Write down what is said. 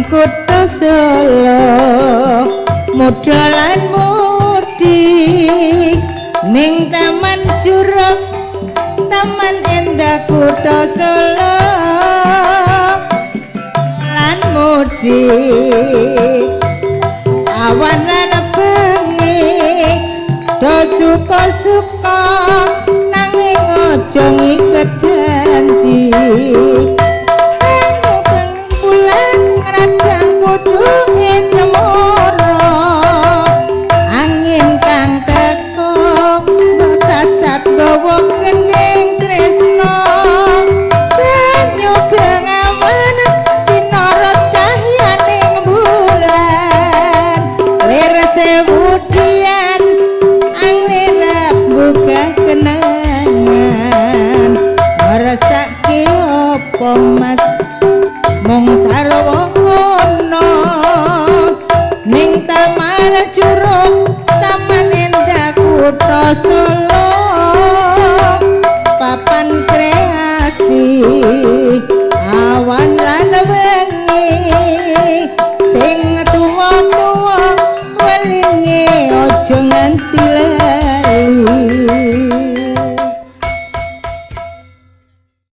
Kutha Solo, muda lan mudi ning Taman Curug, Taman Endah Kutha Solo lan mudi awan lan bengi do suka-suka, nanging aja ngiket janji. Bulan ngrajang pucuke cemara, angin kang teko nggo sasat gawa kening tresno. Banyu bengawan sinorot cahyaning bulan, lir sewu dian anglirap buka kenangan. Ngrasake apa Mas, mung sarwa ana ning Taman Curug, Taman Endah Kutha Solo, papan kreasi awan lan